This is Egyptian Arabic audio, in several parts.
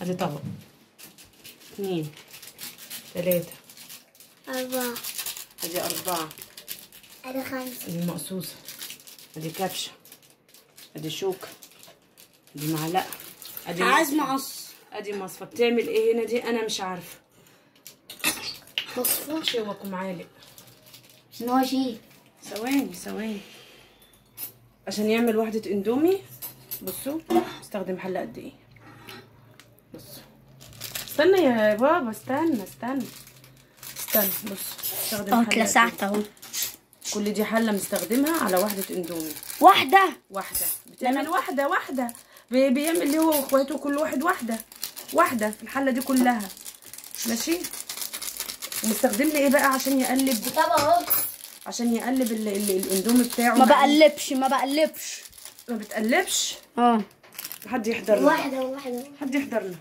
ادي طبق، 2 3 4، ادي 4، ادي 5، ادي مقصوصة، ادي كبشة، ادي شوكة، ادي معلقة، ادي عايز مقص، ادي مصفى. بتعمل ايه هنا دي؟ انا مش عارفة. مصفى شوك ومعالق. عشان هو شيء. ثواني ثواني، عشان يعمل وحدة اندومي. بصوا استخدم حلة قد ايه. بصوا استنى يا بابا، استنى استنى استنى. بص استخدم حلة. اتلسعت اهو. كل دي حلة مستخدمها على وحدة اندومي. واحدة واحدة بتعمل واحدة واحدة، بيعمل اللي هو واخواته كل واحد واحدة واحدة في الحلة دي كلها. ماشي. ومستخدم لي ايه بقى عشان يقلب؟ طب اهو عشان يقلب الاندومي بتاعه. ما بقلبش ما بقلبش. ما بتقلبش؟ اه. حد يحضرنا. واحدة واحدة. حد يحضرنا.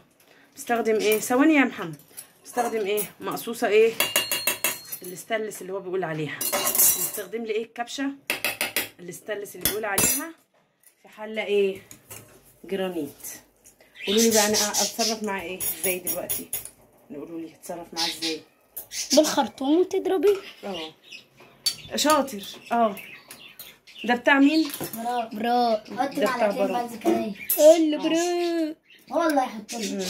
بستخدم ايه؟ ثواني يا محمد. بستخدم ايه؟ مقصوصة ايه؟ الاستانلس اللي هو بيقول عليها. مستخدم لي ايه؟ الكبشة الاستانلس اللي بيقول عليها في حلة ايه؟ جرانيت. قولوا لي بقى انا اتصرف مع ايه ازاي دلوقتي؟ قولوا لي اتصرف معاه ازاي؟ بالخرطوم وتضربيه. اه شاطر. اه ده بتاع مين؟ براء. براء. حط ده بتاع براء. زكريا. اللي براء هو اللي هيحط لي.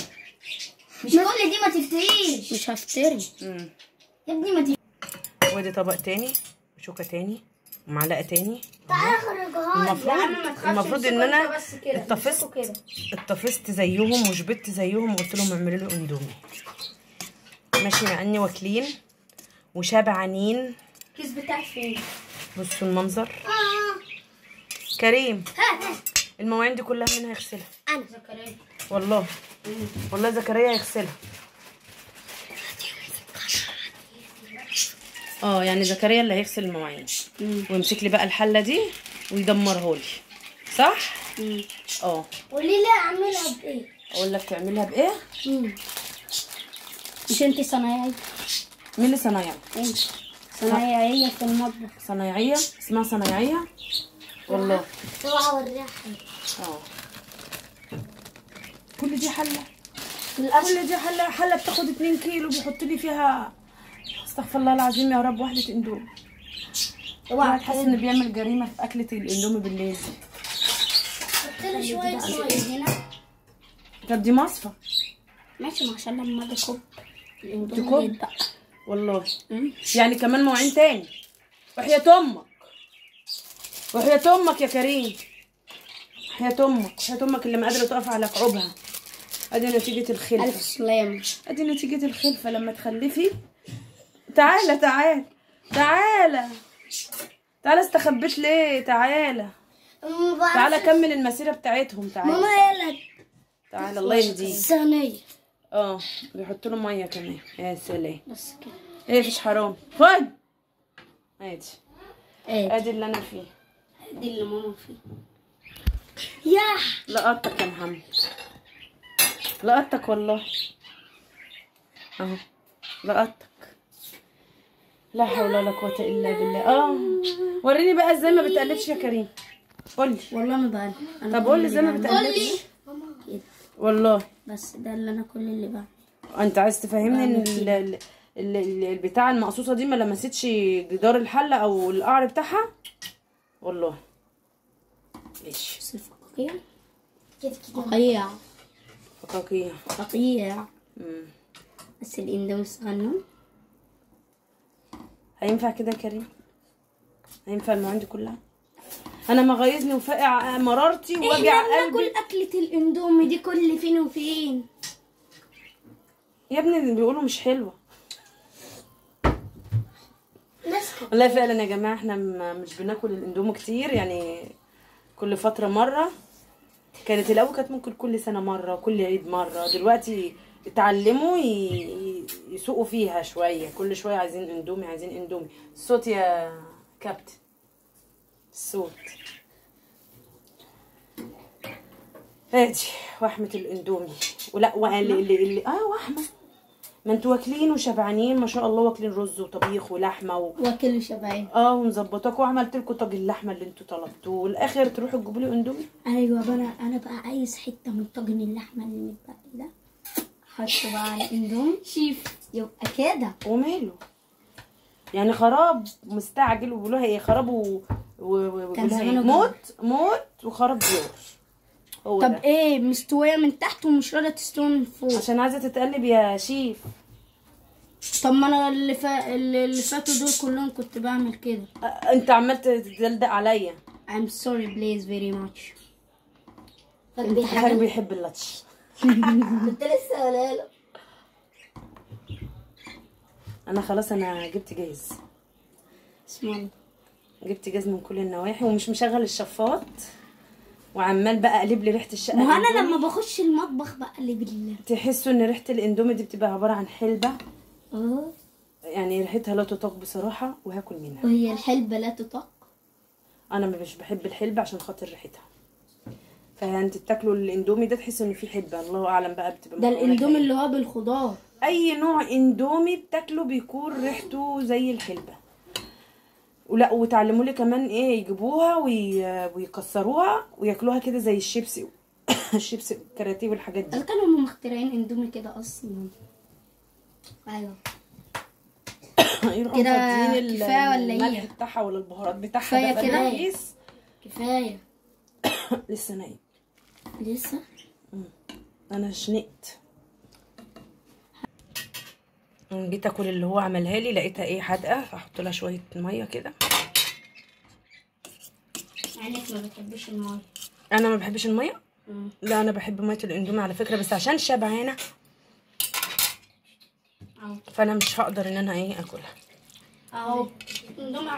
مش كل دي ما تفتريش. مش هفتري يا ابني ما تفتريش. وادي طبق تاني وشوكه تاني ومعلقة تاني. تعالى خرجها. المفروض ان انا اتفست زيهم وشبت زيهم وقلت لهم اعملوا لي اندومي. ماشي، مع اني واكلين وشبعانين. الكيس بتاعك فين؟ بصوا المنظر. كريم المواعين دي كلها مين هيغسلها؟ انا. زكريا. والله والله زكريا هيغسلها. اه يعني زكريا اللي هيغسل المواعين ويمسك لي بقى الحلة دي ويدمرها لي، صح؟ اه. قولي لي اعملها بايه؟ اقول لك تعملها بايه؟ مش انت صنايعيه؟ مين اللي صنايعي؟ انت صنايعيه في المطبخ. صنايعيه؟ اسمها صنايعيه؟ والله. اوعى اوريها. اه كل دي حله، كل دي حله، حله بتاخد 2 كيلو بيحط لي فيها، استغفر الله العظيم يا رب، واحدة اندومي. اوعى تحس انه بيعمل جريمة في اكله الاندومي بالليل. حط لي شوية مية هنا. طب دي مصفى. ماشي، ما عشان لما اجي اكب الاندومي يتبقى. والله يعني كمان مواعين تاني. وحياة امك، وحياة امك يا كريم، وحياة امك، وحياة امك اللي ما قادرة تقف على كعوبها. ادي نتيجة الخلفة. الف سلامة. ادي نتيجة الخلفة لما تخلفي. تعالى تعالى تعالى تعالى، استخبيت ليه؟ تعالى تعالى كمل المسيرة بتاعتهم. تعالى ماما يلا تعالى، الله يهديك. ثانية. اه بيحطوا له مية كمان. يا سلام. بس كده. ايه مفيش حرام. خد ادي ادي اللي انا فيه، ادي اللي ماما فيه. ياح لقطتك يا محمد، لقطتك والله اهو، لقطتك. لا حول ولا قوة الا بالله. اه وريني بقى ازاي ما بتقلبش يا كريم. قولي. والله ما بقلب. طب قولي ازاي ما بتقلبش. والله بس ده اللي انا كل اللي بعمله. انت عايز تفهمني ان البتاع المقصوصه دي ما لمستش جدار الحلة او القعر بتاعها؟ والله ماشي. بس الفقاقيع فقاقيع فقاقيع فقاقيع. بس الاندومي الصغنون هينفع كده يا كريم؟ هينفع المواعين دي كلها؟ انا مغيظني وفاقع مرارتي ووجع قلبي. احنا بناكل اكله الاندومي دي كل فين وفين يا ابني، اللي بيقولوا مش حلوة. والله فعلا يا جماعة احنا مش بناكل الاندومي كتير، يعني كل فترة مرة. كانت الاول كانت ممكن كل سنة مرة، كل عيد مرة. دلوقتي اتعلموا يسوقوا فيها شوية، كل شوية عايزين اندومي عايزين اندومي. الصوت يا كابتن، الصوت. ادي وحمه الاندومي. ولا اللي اللي وحمه ما انتوا واكلين وشبعانين ما شاء الله، واكلين رز وطبيخ ولحمه واكل وشبعان. ومظبطاكوا، وعملت لكم طاجن اللحمة اللي انتوا طلبتوه، والاخر تروحوا تجيبوا لي اندومي. ايوه بقى، انا بقى عايز حتة من طاجن اللحمة اللي متبقي ده، حطه بقى على الاندومي شيف، يبقى كده. وماله يعني، خراب مستعجل وبيقولوها ايه، خراب و موت موت وخراب ديار. هو طب ده. ايه مستوية من تحت ومش راضية تستوي من فوق عشان عايزه تتقلب يا شيف. طب ما انا اللي فاتوا دول كلهم كنت بعمل كده. انت عمال تدلدق عليا. I'm sorry please very much. فاكر بيحب اللطش. كنت لسه قايله له. انا خلاص انا جبت جاز. اسم الله. جبت جاز من كل النواحي، ومش مشغل الشفاط، وعمال بقى اقلب لي ريحه الشقة. ما انا لما بخش المطبخ بقلب تحسوا ان ريحه الاندومي دي بتبقى عبارة عن حلبة. يعني ريحتها لا تطاق بصراحة، وهاكل منها. وهي الحلبة لا تطاق؟ انا مش بحب الحلبة عشان خاطر ريحتها. فانت بتاكلوا الاندومي ده تحس ان في حلبة، الله اعلم بقى بتبقى ده الاندومي اللي هو بالخضار. اي نوع اندومي بتاكله بيكون ريحته زي الحلبة. ولا وتعلموا لي كمان ايه، يجيبوها ويكسروها وياكلوها كده زي الشيبسي. الشيبسي الكاراتيه والحاجات دي. كانوا هم مخترعين اندومي كده اصلا. ايوه يروحوا كده فاضيين كفاية ولا ايه؟ الملح بتاعها ولا البهارات بتاعها. كفاية كده، كفاية. لسه نايم لسه. انا شنقت. جيت اكل اللي هو عملها لي لقيتها ايه، حادقه، فاحط لها شوية مية كده. عينك ما بتحبش المية؟ انا ما بحبش المية. لا انا بحب مية الاندومي على فكرة، بس عشان شبعانه فانا مش هقدر ان انا ايه اكلها. اهو اندومي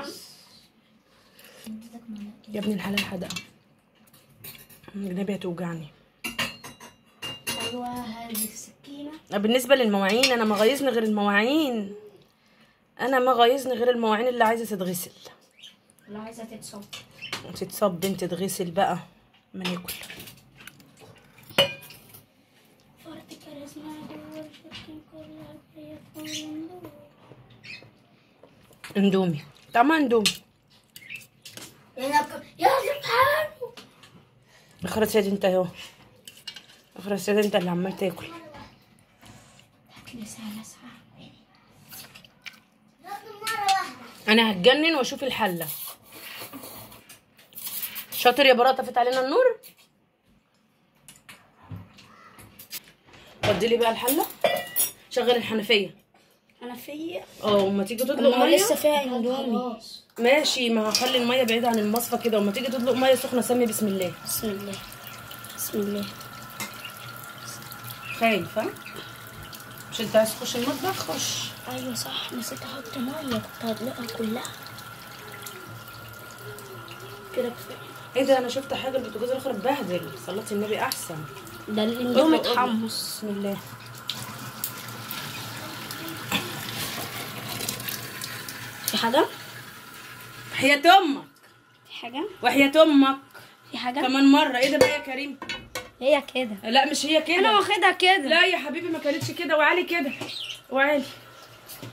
يا ابن الحلال حادقه، جنابي هتوجعني. ايوه هذه السكينة. بالنسبة للمواعين انا ما غيظني غير المواعين، انا ما غيظني غير المواعين اللي عايزه تتغسل، اللي عايزه تتصب. تتصب انت تتغسل بقى ما ناكل. اندومي طعمها اندومي. يا سبحان. اخرس يا دي انت اهو، اخرس يا دي انت اللي عمال تاكل. انا هتجنن واشوف الحلة. شاطر يا براءه، طفت علينا النور. ودي لي بقى الحلة، شغل الحنفية. حنفية؟ وما تيجي تطلق مية لسه فيها اندومي. ماشي، ما هخلي المية بعيدة عن المصفى كده، وما تيجي تطلق مية سخنة سمي بسم الله. بسم الله بسم الله. خايفة؟ مش انت عايز تخش المطبخ؟ خش. ايوه صح، نسيت احط مية، كنت هدلقها كلها كده كفاية. ايه ده، انا شفت حاجة، البوتاجاز الاخر اتبهدل. صلاة النبي احسن. ده الاندومي اتحمص. بسم الله. في حاجة؟ وحياة امك في حاجة؟ وحياة امك في حاجة؟ كمان مرة. ايه ده بقى يا كريم؟ هي كده. لا مش هي كده، انا واخدها كده. لا يا حبيبي ما كانتش كده، وعلي كده، وعلي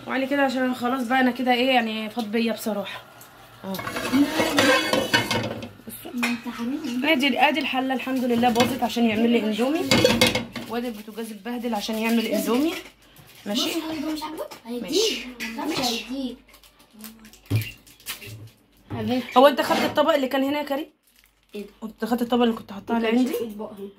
وعلي كده، عشان خلاص بقى انا كده ايه يعني فاض بيا بصراحة. ادي الحلة الحمد لله باظت عشان يعمل لي اندومي، وادي البوتاجاز اتبهدل عشان يعمل اندومي. ماشي ماشي. هو انت خدت الطبق اللي كان هنا يا كريم؟ ايه ده؟ انت خدت الطبق اللي كنت حاطاه على عندي؟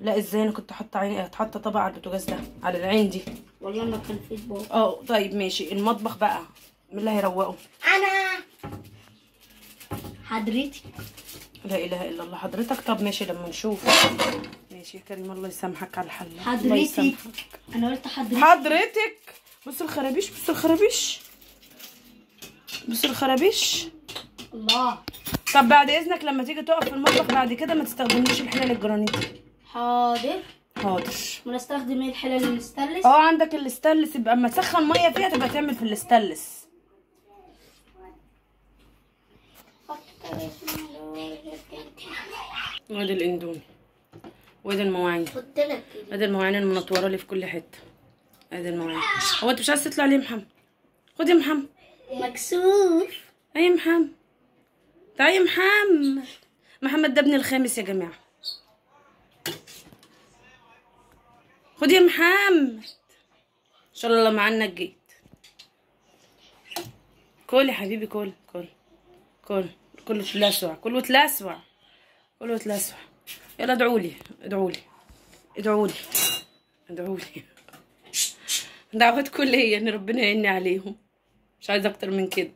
لا ازاي، انا كنت حاطه عيني، حاطه طبق على البوتاجاز ده على العين دي. والله ما كان في اطباق. طيب ماشي. المطبخ بقى مين اللي هيروقه؟ انا حضرتك. لا اله الا الله حضرتك. طب ماشي لما نشوف. ماشي يا كريم، الله يسامحك على الحلة. حضرتك، انا قلت حضرتك. حضرتك بص الخرابيش، بص الخرابيش، بص الخرابيش. الله. طب بعد اذنك لما تيجي تقف في المطبخ بعد كده ما تستخدمليش الحلل الجرانيت دي. حاضر حاضر. امال استخدم ايه؟ الحلل الستانلس؟ عندك الستانلس، يبقى اما تسخن مية فيها تبقى تعمل في الستانلس. وادي الاندومي، وادي المواعين، وادي المواعين المنطوره اللي في كل حتة. ادي المواعين. هو انت مش عايز تطلع ليه يا محمد؟ خد يا محمد. مكسوف. اي يا محمد، تعالي يا محمد. محمد ده ابن الخامس يا جماعة. خد يا محمد، ان شاء الله ما عنك جيت. كل يا حبيبي، كل كل كل كله تلسع، كله تلسع، كله تلسع. يلا ادعولي ادعولي ادعولي ادعولي. دعواتكم ليا ان ربنا يعيني عليهم، مش عايزه اكتر من كده.